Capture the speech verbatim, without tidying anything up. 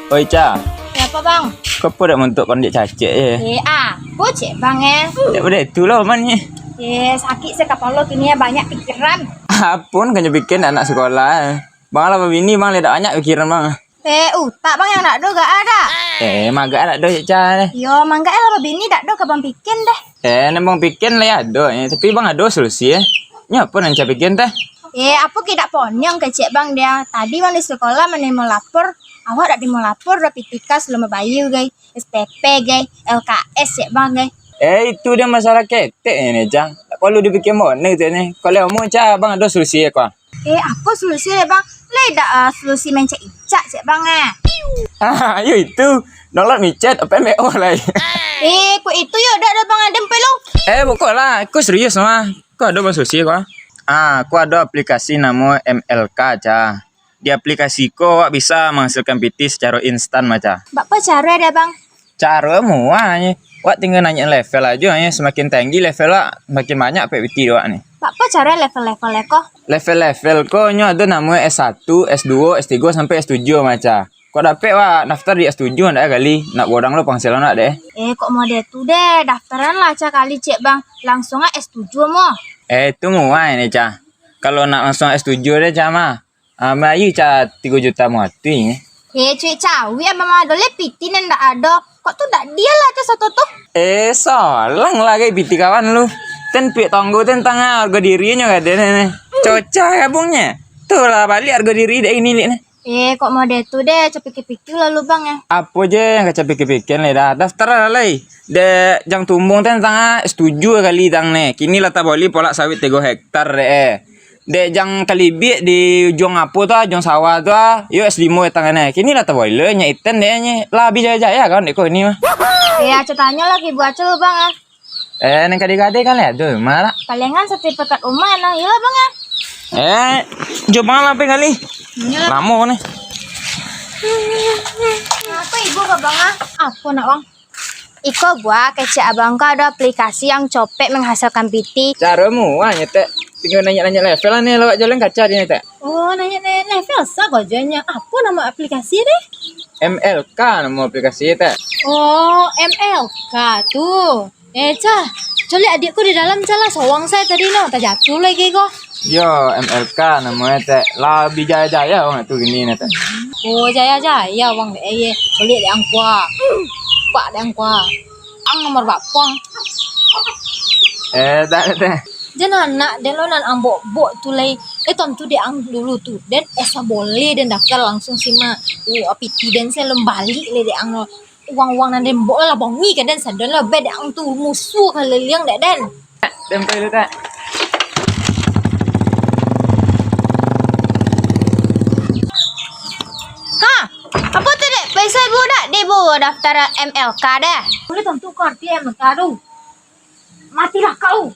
Oi, Ca. Yo, apo, Bang? Ko apo dak montok pandek cacek je? Eh, apo cek Bang, eh? Dak pado itu lah, Oman, ni. Eh, sakik se kapalo kini, eh, banyak pikiran. Apo nan kanyo pikiran anak sekolah, eh? Bang lah babini, Bang, lah dak banyak pikiran, Bang. Eh, utak Bang nan dak ado gak ado. Eh, magak dak ado, Ca, eh. Yo, magak lah babini dak ado ka Bang pikiran deh. Eh, nan Bang pikiran lah ado, eh. Tapi Bang ado solusi, eh. Nyo apo nan Ca pikiran teh? Eh, apo kecek Bang dia? Tadi Bang di sekolah manimo lapor, awak dak nimo lapor doh, P T K alun babayia, gai. S P P, gai. L K S, cek Bang, gai. Eh, itu dia masalah ketek ni, Ca. Dak parlu dipikiran bana tu ni. Kalau amuah, Ca, Bang ado solusi ko. Eh, apo solusi deh, Bang? Lai dak, ah, solusi mancak icak, cek Bang, eh. Ah, yo itu. Download micet, open B O lai. Eh, kok itu yo dak ado Bang Adam pe lo? Eh, bukan lah. Ko serius mah. Ko ado Bang solusi ko. Ah, ko ado aplikasi namo M L K, Ca. Di aplikasi ko, awak bisa manghasilkan piti sacaro instan, mah, Ca. Baa caro deh, Bang? Caro muah, nyo. Awak tingga naiak level ajo, nyo. Samakin tinggi level awak, samakin banyak dapek piti awak ni. Baa caro level-level ko? Level-level ko, nyo ado namo S satu, S dua, S tiga, sampai S tujuh, mah, Ca. Kok dapek awak daftar di S tujuh, ndak kali? Nak kurang lo panghasilan awak deh. Eh, kok model tu deh, daftaran lah, Ca, kali, cek Bang. Langsuang ah S tujuh mo. Eh, itu muah ni, Ca. Kalau nak langsuang S tujuh deh, Ca, mah. Ah, bayi, Ca, tigo juta mati. Eh, cuik cawi, abang ado le piti nan dak ado. Kok tu dak dia lah, Ca, sato tu? Eh, salang lah gai piti kawan lu. Ten piak tonggo ten tangah harga dirinyo kaden ni. Cocah gabungnyo. Tu lah baliak harga diri dek ini, dek ni. Eh, kok model tu deh, Ca pikia-pikia lalu, Bang, eh. Apo je nan Ca pikia-pikia lai dah. Daftar lah lai. Dek Jang Tumbung ten tangah S tujuh kali tang ni. Kini lah taboli polak sawit tigo hektar dek eh. Dek Jang Talibik di ujuang apo tu ah, ujuang sawah tu ah, yo S limo datang kan eh. Kini lah taboli lo nyo iten dek nyo. Lah abih jaya-jaya kan dek ko ini mah. Eh, Aco tanyo lagi buat Aco lu, Bang, ah. Eh, nan kade-kade kan lah ado umah lah. Palingan sertifikat umah nan iyolah, Bang, ah. Eh, jo Bang lah pe kali. Iyolah. Lamo ni. Apo ibu ka Bang, ah? Apo nak, Bang? Iko buah kecek abang ko ado aplikasi yang copek manghasilkan piti. Caro muah nyo, Tek. Tingga naiak-naiak level lah ni, lawak jalan kaca di ni, Tek. Oh, naiak-naiak level sajo nyo. Apo namo aplikasi deh? M L K namo aplikasi, Tek. Oh, M L K tu. Eh, Ca, culik adiak ko di dalam, Ca lah. Sorang sajo tadi no, tajatuah lagi ko. Yo, M L K namo e, Tek. Lah abih jaya-jaya wang tu kini ni, Tek. Oh, jaya-jaya wang dek e. Culik dek ang ko. Pak dek ang ko. Ang nomor bapa ang? Eh, dak, Tek. Jan anak den lo nan ang bok-bok tu lai. Eh, tantu dek ang dulu tu. Den asa boleh den daftar langsuang simak. Oh, piti den se lom baliak lai dek ang lo. Uang-uang nan den bok lah bongi ka den sadon lah, bed ang tu musuah kaliliang dek den. Den pai lu, Tek. Ha, apo tu, Dek? Paisa ibu dak di bu daftar M L K deh? Buliah tantu ko arti M L K tu. Matilah kau.